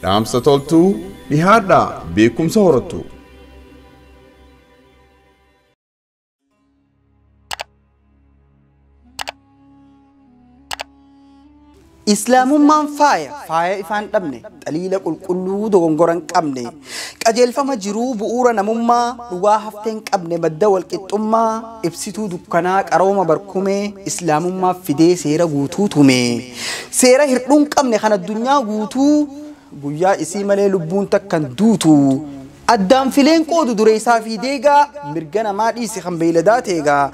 Dhaamsa toltuu dhihaadhaa beekumsa horattu. Islaamummaan faaya, faaya ifaan dhabne, xaliila qulqulluu dogongora hin qabne, qajeelfama jiruu bu'uura namummaa, dhugaa haftee hin qabne, madda walqixxummaa, ibsituu dukkanaa qarooma barkumee, islaamummaa fidee seera guutuu tume. Seera hirdhuu hin qabne kan addunyaa guutuu, guyyaa isii malee lubbuun takkan duutu. Addaan fileen qoodu dureessaa fi deegaa, mirga namaa dhiisi kan beeyladaa teegaa.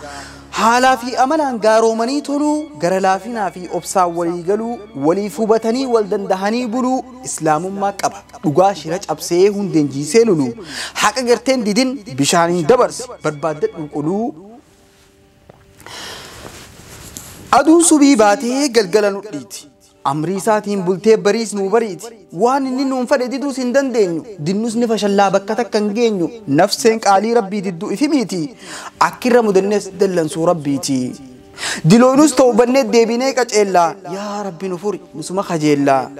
Haalaa fi amalaan gaaromanii toluu, gara laafinaa fi obsaan walii galuu, waliif hubatanii wal dandahanii buluu, islaamummaa qaba. Dhugaa shira cabsee hundeen jiisee lulu. Haqa garteen didin bishaaniin dabarsi, barbaaddadhu quluu. Aduun subii baatee galgala nudhiiti. Amrii isaatiin bultee bariis nuu bariiti. Waan inni nuun fedhe diduus hin dandeenyu. Dinnus ni fashallaa bakka takka hin geenyu. Nafseen qaalii rabbii didduu ifi miti. Akkirra mudannees dallansuu rabbiiti. Diloonus ta'u bannee deebinee qaceellaa. Yaa rabbi nu furi nusuma kajeellaa.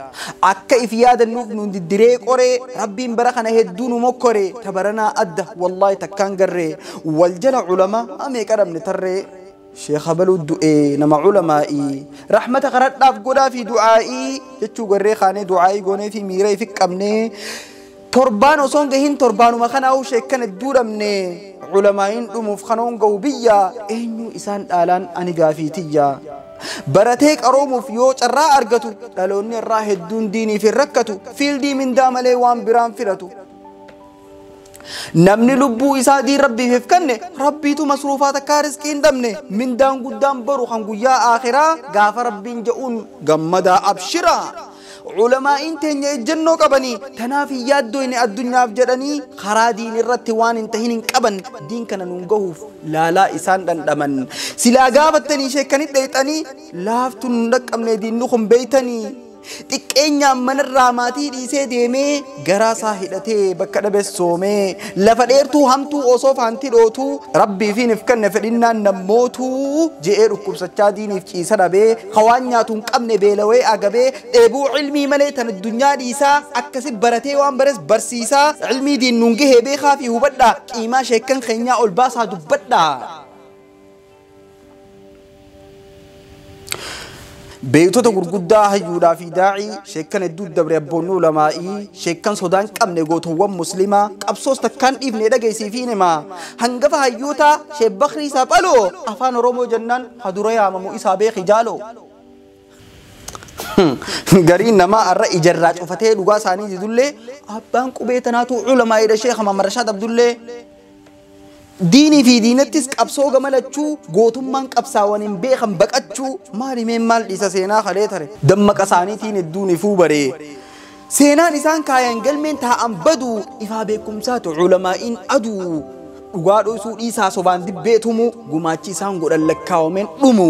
Akka ifi yaadannuuf nuun diddiree qoree rabbiin bara kana hedduu nu mokkoree tabaranaa adda wallaahi takkaan garree wal jala culamaa meeqa dhabne tarree. Sheekh Abaluu du'ee nama culamaa'ii rahmata karadhaaf godhaa fi du'aa'ii jechuu garree kaanee du'aa'ii goonee fi miira ifi qabnee torbaan osoo hin gahin torbaanuma kanaa'uu sheekkan hedduu dhabne culamaa'iin dhumuuf kanoon gahu biyya eenyu isaan dhaalaan ani gaafii tiyya. Baratee qaroomuuf yoo carraa argatu dhaloonni irraa hedduun diiniif hin rakkatu fiildii mindaa malee waan biraan filatu. Namni lubbuu isaa diin rabbiif kenne rabbiitu masruufaa takkaa riskii hin dhabne mindaan guddaan baru kan guyyaa aakhiraa gaafa rabbiin je'uun gammadaa abshiraa. Culamaa'iin teenya ejjennoo qabanii tanaaf hin yaaddoyne addunyaaf jedhanii karaa diin irratti waan hin tahin hin qaban diin kana nuun gahuuf laalaa isaan dhandhaman. Silaa gaafattanii sheekkanit dheexanii laaftu nun dhaqqabne diinni kun beeytanii. Xiqqeenyaan manarraa maatii dhiisee deemee garaa isaa hidhatee bakka dhabe soomee lafa dheertuu hamtuu osoo faanti dhootuu rabbii fi if kenne fedhinnaan nammootuu je'ee dhukkubsachaa diiniif ciisa dhabee hawaan nyaatu hin qabne beelawee agabee dheebuu ilmii malee tan addunyaa dhiisaa akkasi baratee waan bares barsiisaa ilmii diin nuun gahee beekaa fi hubadhaa qiimaa sheekkan keenyaa ol baasaa dubbadhaa. Beektota gurguddaa hayyuudhaa fi daa'ii sheekkan hedduu dabre abboonni ulamaa'ii sheekkan sodaan qabne gootowwan muslimaa qabsoos takkaan dhiifne dhageessii fi himaa hangafa hayyootaa Sheek Bakrii Saphaloo afaan Oromoo jennaan hadura yaamamu isaa beeki jaaloo. Gariin namaa har'a ijarraa cufatee dhugaa isaanii didullee abbaan qubee tanaatu ulamaa'idha Sheekh Mahammad Rashaad Abdullee. Diinii fi diinattis qabsoo gamalachuu gootummaan qabsaawwan hin beekan baqachuu maali meen maal dhiisa seenaa kalee tare dammaqa isaaniitiin hedduun ifuu baree. Seenaan isaan kaayan galmeen taa'an baduu ifaa beekumsaatu culamaa'iin aduu dhugaa dhoosuu dhiisaa sobaan dibbeetumu gumaachi isaan godhan lakkaawameen dhumu.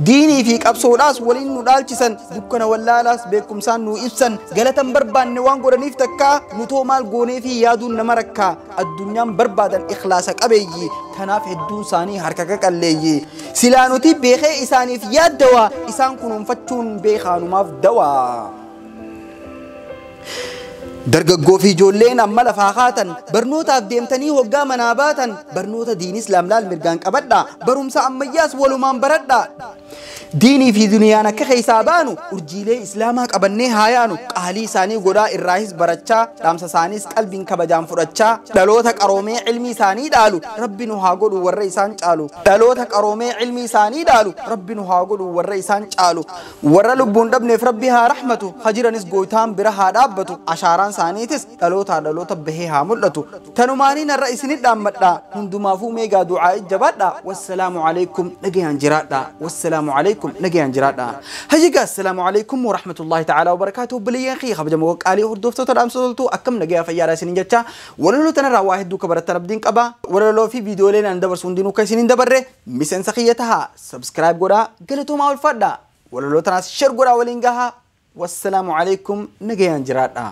Diinii fi qabsoodhaas waliin nu dhaalchisan dukkana wallaalaas beekumsaan nu ibsan galatan barbaanne waan godhaniif takkaa nutoo maal goonee fi yaaduun nama rakkaa addunyaan barbaadan ikhlaasa qabeeyyi tanaaf hedduun isaanii harka qaqalleeyyi silaa nuti beekee isaaniif yaaddawaa isaan kunuunfachuun beekaanumaaf dawaa. Dargaggoo fi ijoolleen amma lafaa kaatan barnootaaf deemtanii hoggaa manaa baatan barnoota diin islaam laal mirgaan qabadha barumsa ammayyaas walumaan baradha. Diinii fi duniyaan akka keessaa baanu urjiilee islaamaa qabannee haa yaanu qaalii isaanii godhaa irraahis barachaa dhaamsa isaaniis qalbiin kabajaan fudhachaa dhaloota qaroomee ilmi isaanii dhaalu rabbi nu haa godhu warra isaan caalu dhaloota qaroomee ilmi isaanii dhaalu rabbi nu haa godhu warra isaan caalu warra lubbuun dhabneef rabbi haa rahmatu hajiranis gooytaan bira haa dhaabbatu ashaaraan isaaniitis dhalootaa dhaloota bahee haa mul'atu tanumaaniin har'a isinit dhaammadha hundumaafuu meegaa du'aa jabaadha wassalaamu alaikum nagayaan jiraadha wassalaamu alaikum nagayaan jiraadha. Hayyigaa assalaamu alaikum warahmatullahi ta'ala wabarakaatuh obboleeyyan kiyya kabajamoo qaalii hordoftoota dhaamsa toltuu akkam nagayaa fayyaadha isiniin jecha walaloo tanarraa waa hedduu kabarattan abdiin qaba walaloo fi viidiyooleen an dabarsu hundinuu akka isiniin dabarre miseensa kiyya tahaa subscribe godhaa galatoomaa ulfaadha walaloo tanaas share godhaa waliin gahaa wassalaamu alaikum nagayaan jiraadha.